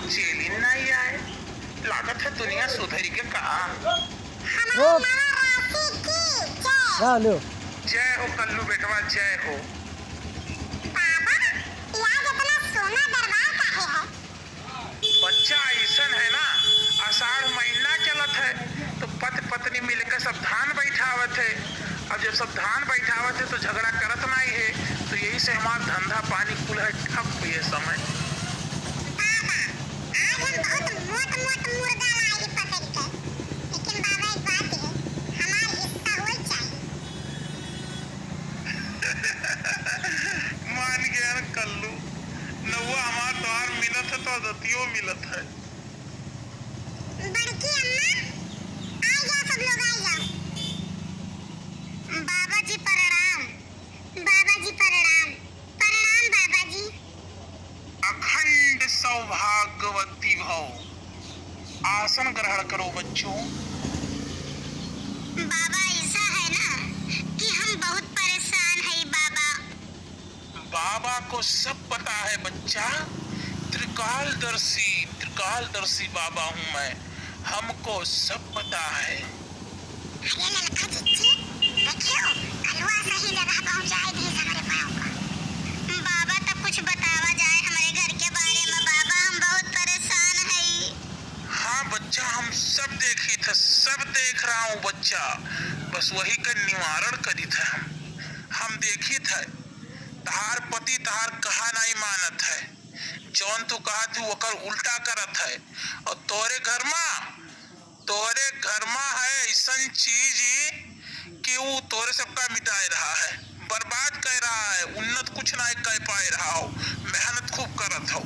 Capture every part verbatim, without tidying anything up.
चेलिन नाई आए। लागत है दुनिया सुधरी के का। हमार ओ। नवा राशि की जय। हाँ, लो। जय हो कल्लू बेटवा, जय हो। बाबा, ई आज इतना सोना दरबार काहे है? बच्चा अइसन है ना, आषाढ़ महीना चलत है, तो पति पत्नी मिलके सब धान बैठावत है। अब जब सब धान बैठावत है, तो झगड़ा करत नाई है, तो यही से हमार धंधा पानी कुल है ठप ये समय। बाबा, आज हम बहुत मोट मोट मुर्गा लाई पकड़ के, लेकिन बाबा एक बात है, हमार हिस्सा होई चाहिए। मान गया न कल्लू, नौवा हमार तोहार मिलत है तो दतियो मिलत है। बड़की अम्मा, आ जाओ सब लोग, आ जाओ। बाबा जी प्रणाम, बाबा जी प्रणाम, प्रणाम बाबा जी। अखंड सौभाग्यवती भव। आसन ग्रहण करो बच्चों। बाबा, ऐसा है ना कि हम बहुत परेशान है बाबा। बाबा को सब पता है बच्चा, त्रिकालदर्शी, त्रिकालदर्शी बाबा हूँ मैं, हमको सब पता है। अरे ललका चिच्ची, देखियो, कलुआ सही जगह पहुँचाए दिए हमरे पाँव का। बाबा, तब कुछ बतावा जाए हमरे घर के बारे में बाबा, हम बहुत परेशान हई। हाँ बच्चा, हम सब देखित है, सब देख रहा हूँ बच्चा, बस वही का निवारण करित है हम। हम देखित है, तहार पति तहार कहा नहीं मानत है, जौन तू कहत हू ओकर उल्टा करत है, और तोरे घर मा तोरे घर मा है ऐसन चीज कि ऊ तोरे सबका मिटाए रहा है, बर्बाद कर रहा है, उन्नत कुछ ना कर पाए रहा हो, मेहनत खूब करत हो।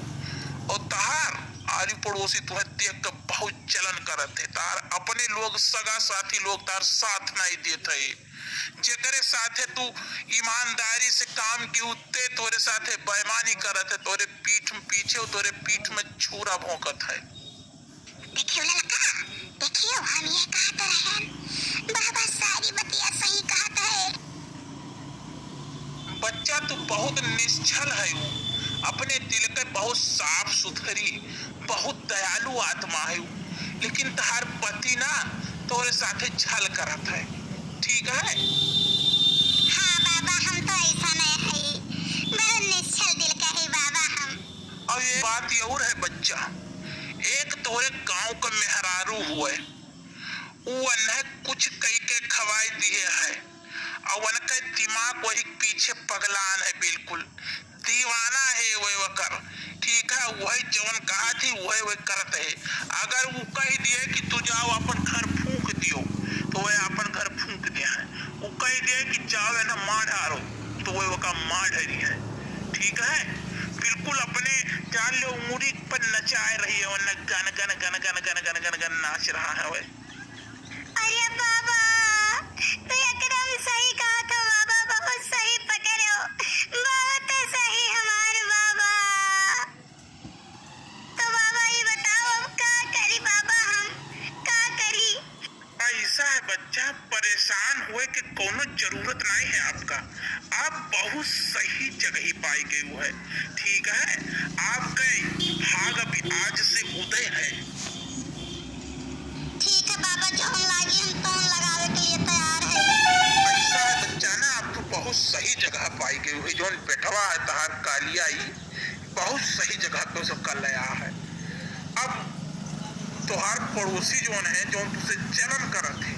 और तहार आरी पड़ोसी तुहे देख के बहुत जलन करत है, तहार अपने लोग, सगा साथी लोग तहार साथ नहीं देत है। जेकरे साथे तू ईमानदारी से काम की उत्ते तोरे साथे बेईमानी करत है, तोरे पीठ, पीछे तोरे पीठ में छुरा भोंकत है। देखियो ललका, देखियो, हम ये कहत रहन, बाबा सारी बतिया सही कहत है। बच्चा, तू बहुत निश्छल है, अपने दिल के बहुत साफ सुथरी, बहुत दयालु आत्मा है, लेकिन तहार पति ना तोरे साथे छल करत है, ठीक है? हाँ बाबा, हम तो ऐसा नहीं है, बहुत निश्छल दिल के है बाबा हम। और ये बात और है बच्चा, एक तोरे गांव का मेहरारू हुए, उ अन्हे कुछ कई के खवाई दिए है, और उनके दिमाग वही पीछे पगलान है, बिल्कुल दीवाना है वह वकर, ठीक है? वही जवन कहा थी वही वह करत है। अगर वो कह दिए कि तू जाओ अपन घर फूंक दियो, तो वह अपन घर फूंक दिया है। वो कह दिए कि जाओ है ना मार डारो, तो वह वका मार डरी है, ठीक है? बिल्कुल अपने जान ले उंगली पर नचाए रही है, वरना गन गन गन गन गन गन गन गन नाच रहा है वह। अरे बाबा, तू एकदम सही कहा था बाबा, बहुत सही पकड़े हो, बहुत सही हमारे बाबा। तो बाबा ये बताओ, अब का करी बाबा, हम का करी? ऐसा है बच्चा, परेशान हुए के कोनो जरूरत नहीं है आपका। आप बहुत सही जगह ही पाई गए हुए, ठीक है? आपके भाग अभी आज से उदय है। ठीक है बाबा, जौन लागी हम तौन लगावे के लिए तैयार है। ऐसा है बच्चा ना, आप तो बहुत सही जगह पाई गए हुए। जौन बेटवा है तहार कालिया, ई बहुत सही जगह पे उसका लया है। अब तोहार पड़ोसी जौन है, जौन तुसे जलन करत है,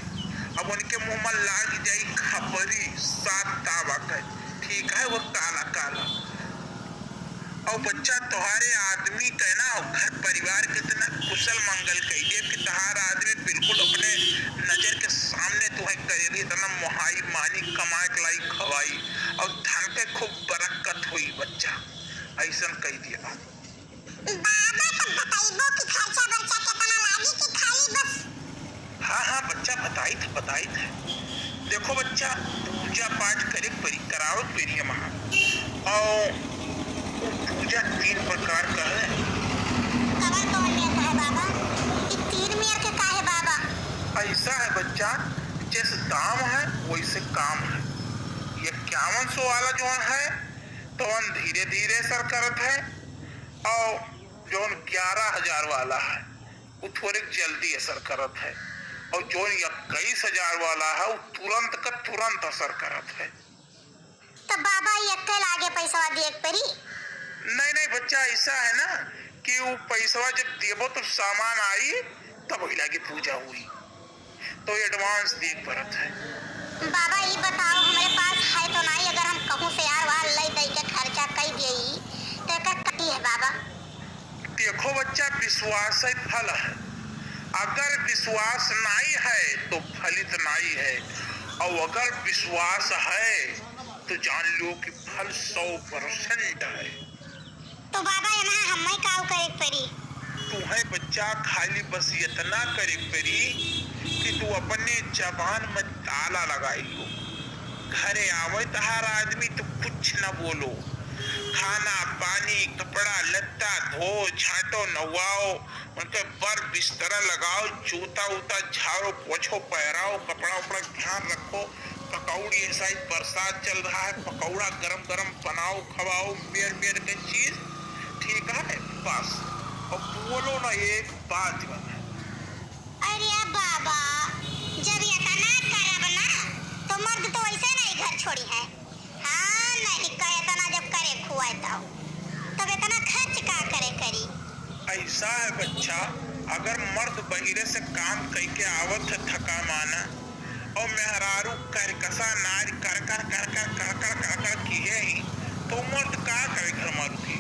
अब उनके मुंह में लाग जाई खपरी सात तावा के, ठीक है, वो काला काला। और बच्चा, तोहारे आदमी के ना, घर परिवार के इतना कुशल मंगल कइले कि तोहार आदमी बिल्कुल अपने नजर के सामने तुहे करेली, इतना मोहाई मानी, कमाए के लाई खवाई, और धन के खूब बरकत हुई बच्चा, ऐसन कह दिया। बाबा तब बताइबो कि खर्चा बर्चा केतना लागी कि खाली बस? हाँ, हाँ, बच्चा, बताइत है, बताइत है। देखो बच्चा, पूजा पाठ करे के परी, करावे के परी है वहाँ। और वो पूजा तीन प्रकार का है। कवन कवन नियम है बाबा? ई तीन मेर के का है बाबा? ऐसा है बच्चा, जैसे दाम है, वैसे काम है। ये इक्यावन सौ वाला जौन है, तवन धीरे धीरे असर करत है, और जौन ग्यारह हजार वाला है, वो थोड़े जल्दी असर करत है, और जौन इक्कीस हजार वाला है, वो तुरंत का तुरंत असर करत है। तो बाबा, ई एक्के लागे पैसवा दिए के पड़ी? नहीं, नहीं बच्चा, ऐसा है ना कि वो पैसवा जब देबो तो सामान आई, तब वही लागे पूजा हुई, तो advance दिए के पड़त है। बाबा, ई बताओ, हमरे पास है तो नहीं, अगर हम कहूँ से यार वहाँ लई दई के खर्चा कई दिए, तो एकर कथी है बाबा? देखो बच्चा, विश्वास ही फल है। अगर विश्वास नाई है तो फलित नाई है, और अगर विश्वास है तो जान लो कि फल सौ percent है। तो बाबा, एमा हम्मे काउ करे के पड़ी? तुहे बच्चा खाली बस इतना करे के पड़ी कि तू अपने जबान में ताला लगाई लो। घरे आवे तहार आदमी तो कुछ न बोलो, खाना पानी कपड़ा लत्ता धो झाटो नवाओ, उनके बर बिस्तरा लगाओ, जूता उता झाड़ो पोछो, पहराओ, कपड़ा उपड़ा ध्यान रखो। पकौड़ी ऐसा ही बरसात चल रहा है, पकौड़ा गरम गरम बनाओ, खवाओ, मेर मेर के चीज, ठीक है? बस, और बोलो ना एक बात बना। अरे बाबा, जब इतना करब ना, तो मर्द तो वैसे नहीं घर छोड़ी है। हाँ, नहीं का इतना जब करे खुआए तब, तब इतना खर्च का करे करी? ऐसा है बच्चा, अगर मर्द बहिरे से काम कइके आवत है थका माना, और मेहरारू करकसा नारी कर कर कर कर कर कर कर कर किहे ही, तो मर्द का करे घर में रुकी?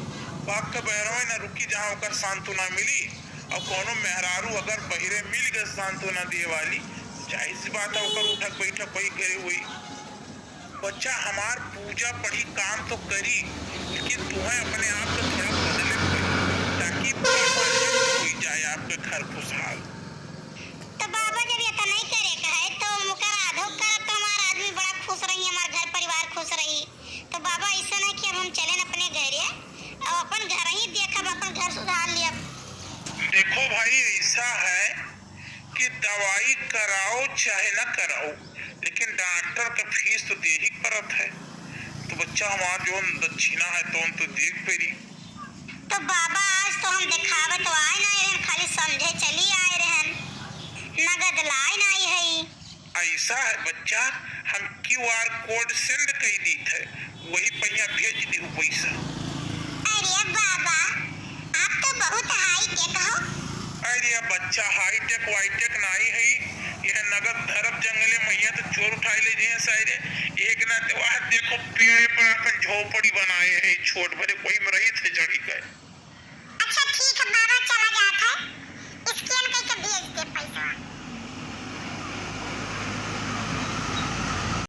बाप के बहरवे न रुकी जहाँ ओकर सांत्वना मिली। और कोनो मेहरारू अगर बहिरे मिल गए सांत्वना दिए वाली, जाहिर सी बात है ओकर उठक बैठक वही घरे हुई। बच्चा हमार पूजा पढ़ी काम तो करी, लेकिन तुहे अपने आप को थोड़ा बदले के पड़ी, ताकि permanent हो जाए आपके घर खुशहाल। तो बाबा जब इतना ही करे का है तो मुकर आधो करब तो हमार आदमी बड़ा खुश रही, हमार घर परिवार खुश रही। तो बाबा ऐसा ना कि अब हम चलें अपने घरे, अब अपन घर ही देखब, अपन घर सुधार लियब। देखो भाई, ऐसा है कि दवाई कराओ चाहे ना कराओ, लेकिन डॉक्टर का फीस तो दे ही परत है। तो बच्चा हमार जौन दक्षिणा है तौन तो दे के पड़ी। तो बाबा आज तो हम देखावे तो आए ना रहन, खाली समझे चली आए रहन, नगद लाए ना है। ऐसा है बच्चा, हम क्यूआर कोड send कई दीत है, वही पहिया भेज दिहु पैसा। अरे बाबा, आप तो बहुत हाईटेक हो। अरे बच्चा, हाईटेक वाईटेक नाई है, यह नगद धरब जंगले मैया तो चोर उठाए ले जाए सारे। एक ना तो वह देखो पेड़े पर अपन झोपड़ी बनाए है, छोट भरे कोई में रही थे जड़ी।